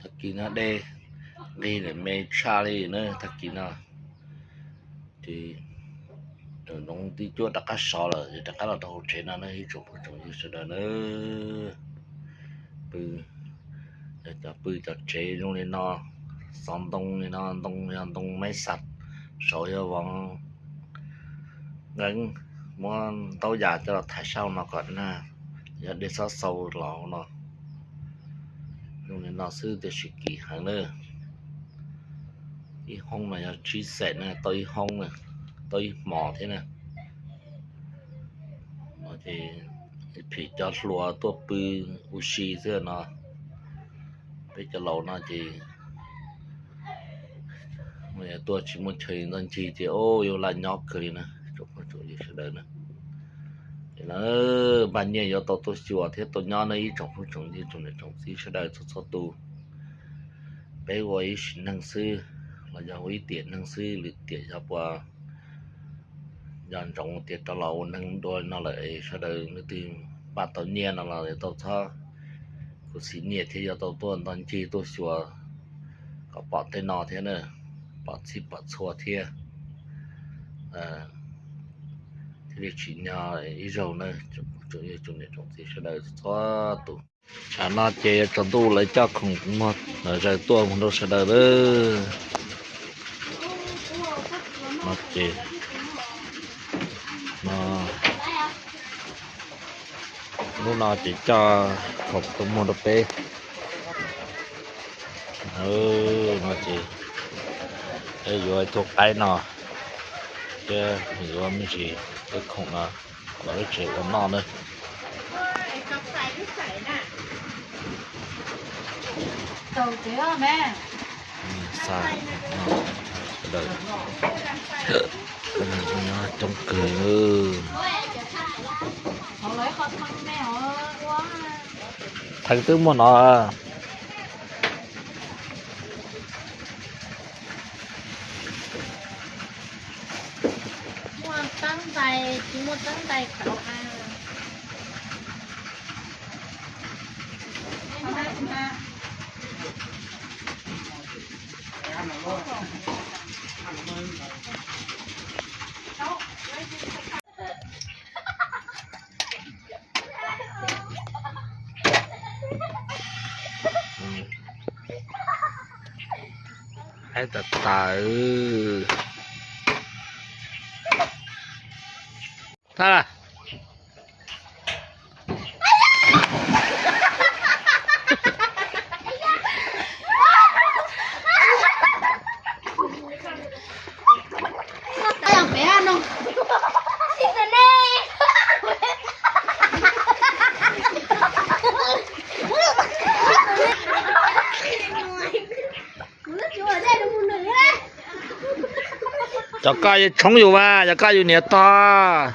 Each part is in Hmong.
Tag kis no dej nqig lawm me tshaj li na, tag kis no ces noov twb cuab rov qab sov lawm, rov qab los rau hauv tsev no na ib tsoom phooj tsoom ywg sawv daws na. Pw, cov pw cov tsev zoo li no, xov ntoo li no, ntoo yog ntoo maiv xav, saud yog vov nqeeb, muab ntaub yas coj los thaiv sab hauv no kom nag, yog dej txhob xau los hauv no. Zoo li no xwb tiam sis kim heev na. Ib hoob no yog tsib xees na, tau ib hoob, tau ib hmos thiab na. Phim cov hluas tuaj pw ua si xwb no. Peb cov laus no ces tuaj tsis muaj chaw ntog ncig ces yuav laj nyob kawg li na, tsoom phooj tsoom ywg sawv daws na. Ces npaj nyiaj yuav tau tuaj xyuas thiab tau nyob na ib tsoom phooj tsoom ywg tsoom niam tsoom txiv sawv daws txhua txhua tus. Peb ua ib sim neej xwb los yog ua ib tiam neej xwb, lwm tiam yog puas nco ntsoov tias rov los ua neej dua no lawm es sawv daws leej twg npaj tau nyiaj no los yuav tau txhob khuv xim nyiaj thiab yuav tau tuaj ntog ncig tuaj xyuas kom pom tej no thiab na, pom txhij pom txhua thiab. Thiaj li tsim nyog ib zaug na, tsoom niam tsoom txiv sawv daws txhua tus. Tsam no ces yuav tsaus ntuj lawv coj khoom muag lawv zaws tuaj mus rau sawv daws lawm. No ces, no, hnub no ces coj khoom tuaj muag rau peb. No ces peb yuav ib tug qaib no thiab yuav me ntsis tej khoom no los lub tsev ua noj na. Xa, sawv daws nyob coob kawg. Theej twb muaj no. Muaj teeb ntais, tsis muaj teeb ntais kauv a. Haib tas tas. Thaj. Cov koj yuav tshoob yus mas, cov koj yus niam tog.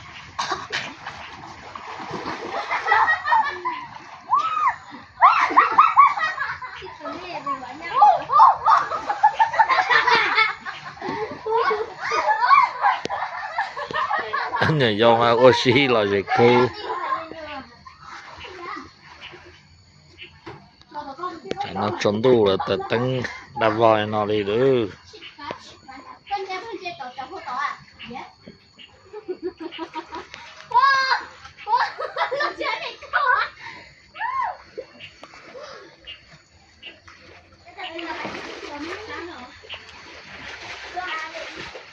Nyuam Yoov ua si los zem kawg. Tsam no tsaus ntuj lawm, taws teeb dab vog no li lawm.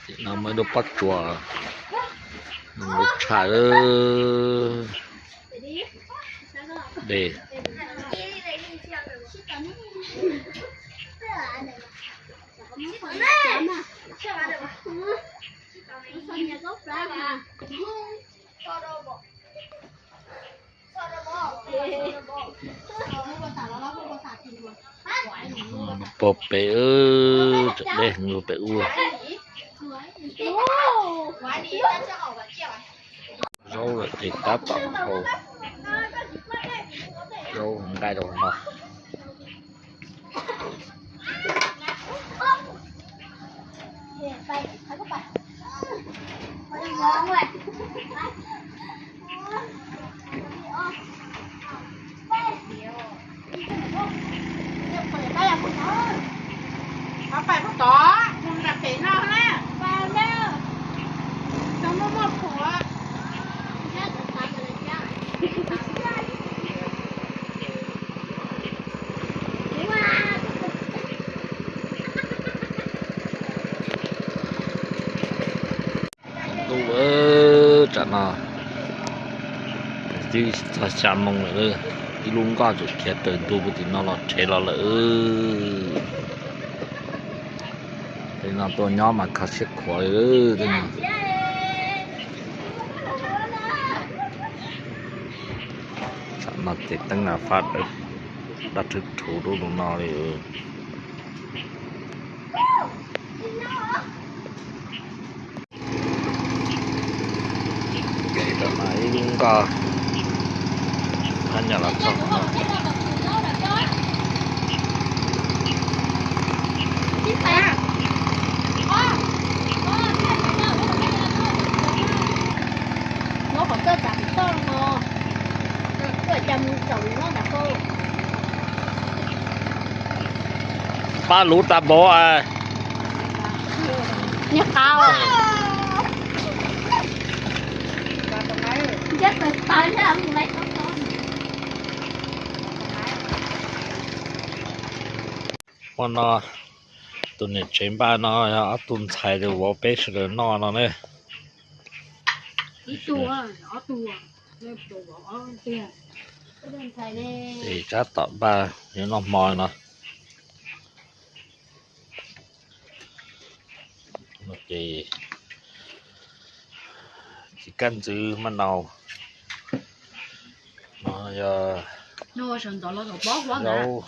Tim no muaj ib lub pob tsuas, lub tshaj. Dej. Pog pem, tsam dej mus pem ub. Zaub lawm ces tab tom hau zaub nqaij rau no. Twb txog xya moo lawm, ib lub nkoj tseem khiav raws ntug puag tim no los rhev los lawm. Tej no tuaj nyob mas kho siab khuav li. Tsam no ces teeb nas fab daj rhwv rhuv rau no li. Ib lub nkoj hab nyas los txog no. Pab luv tas npaum. Ua no, tus niam tsev npaj no yog ob tug ntxhais tus vauv peb sawv daws noj no ne. Ces tsab tom npaj yuav noj hmo no. Ces tsis kaj ntxwv maj nau no yog zaub,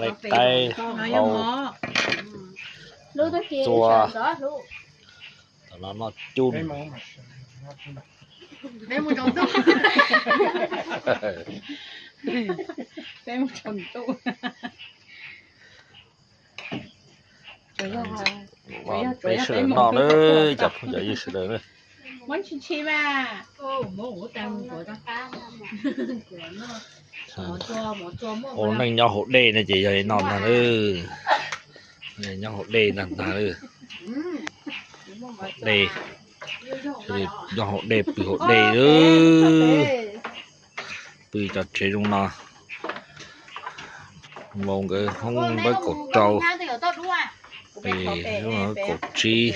lej qaib, hau, txua. Tam no noj cub. Peb sawv daws noj na, cov phooj cov ywg sawv daws na. Ua neej nyob hauv dej no ces yog li no ntag. Nyob hauv dej ntag ntag. Dej, nyob hauv dej pw hauv dej. Pw cov tsev zoo no. Npau nkawd hoob npawb kaum rau, pem kaum tsib.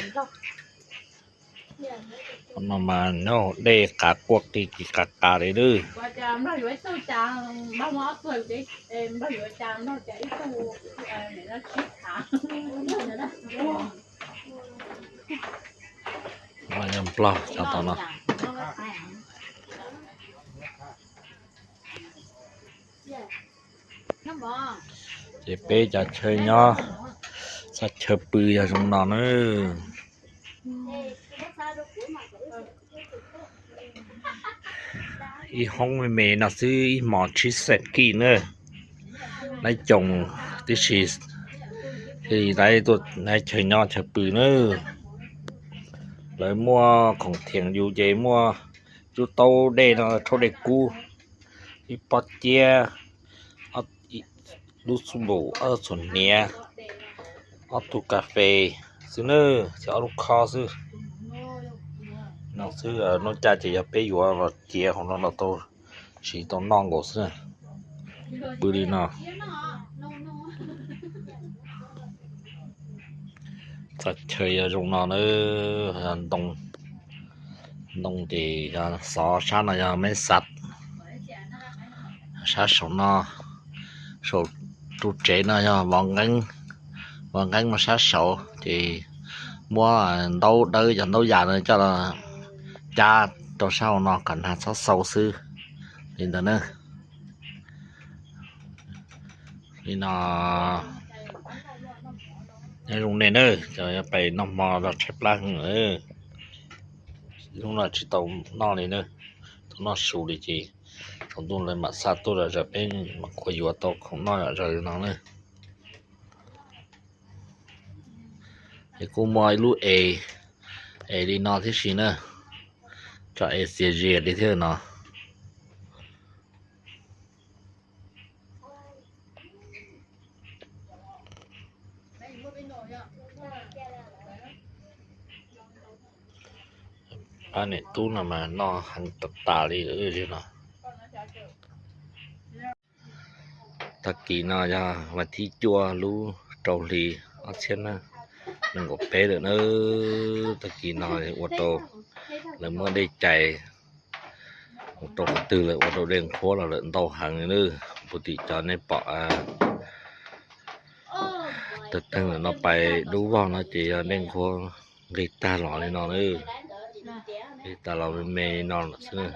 No mas nyob hauv dej qav quaj qis qis qas qas li lawm. Yog Nplog cov tom no. Ces peb cov chaw nyob, txoj chaw pw yog zoo no na. Ib hoob me me no xwb ib hmos tsib xees kij na. Lawv coos tib si, lawv tuaj chaw nyob chaw pw na. Lawv muaj khoom thiam yus ces muaj lub taub dej no rhaub dej kub, ib pob ciab, lub xub npum, ob txhuam hniav, ob tug kas fes xwb na, thiab ob lub khob xwb. No xwb, noj caj ces yog peb yuav los ciav hauv no los tau siv tau noj nkaus xwb. Pw li no. Txoj chaw yog zoo no na, ntoo, ntoo ces yog xov sab no yog meb xav, sab saum no, saum tus tsev no yog vov nqeeb, vov nqeeb no sab saud ces muab ntaub dawb cov ntaub yas no coj los cab rau sab hauv no kom nag txhob xau xwb. Li ntawd na. Li no, nyob zoo nej na, cov pais noj hmo los tshaib plab heev. Hnub no tsis tau noj li na, tau noj su li ces tsaus ntuj lawv mam xa tuaj zom zaws peb mam khuav yuav tau khoom noj zom zaws no na. Es kuj muaj ib lub es, es li no thiab si na, tso es txias zias li thiab no. Pab niam tub no mas noj heev tas tas li no. Tag kis no yog vas thib cuaj lub rau hli ob txhiab nees nkaum peb lawm na. Tag kis no ua rau lawv muab dej cais Mus rau qhov twg lawm, ua rau dej nqhuab los lawm ntau heev li. Puag tim cov nej pom tawg teeg ntawm no pais dub vog no ces yog dej nqhuab nqis tag los li no na. Nqis tag los me me li no lawm xwb.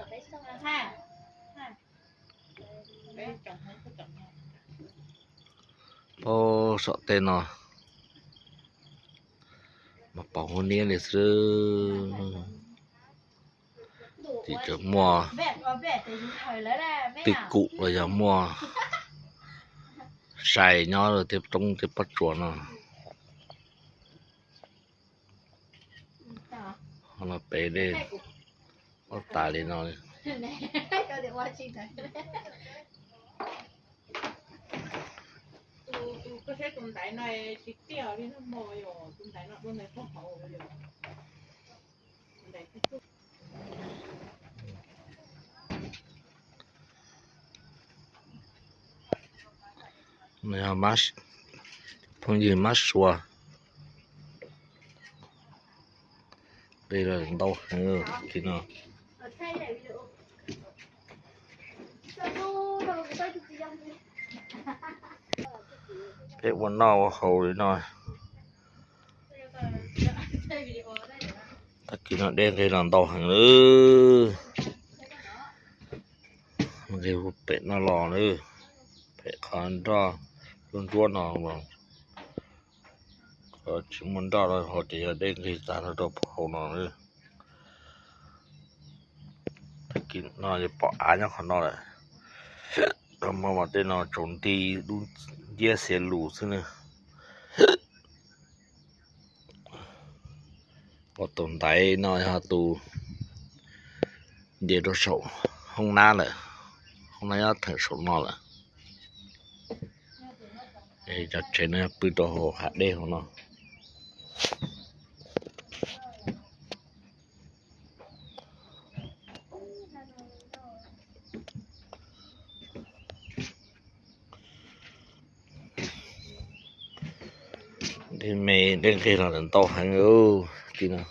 Pab saum tej no mas pom huab niab li xwb. Tim tseem muaj twj kum los yog muaj sai nyob rau tej roob tej pob tsuas no. Ho no pem dej ob tas li no. Phooj ywg mab sua nqis los ntau heev li no. Peb ua noj ua haus li no. Tag kis no dej nqis los ntau heev li. Nqis pem no los na, pem qhov nroj ntsuab ntsuab no, qhov tsis muaj nroj rau hauv ces yog dej nqis tag rau puag hauv no na. Tag kis no yuav pom av nyob qhov no lawm. Muaj mas tej no tsaus nti dub nciab xiav lus xwb na. Pom tus ntaiv no yog tus nce rau saum hoob nab lawm, hoob nab nyob theem saum no lawm. Cov tsev no yog pw rau hauv hav dej hauv no. Dej me dej nqig los ntau heev li no.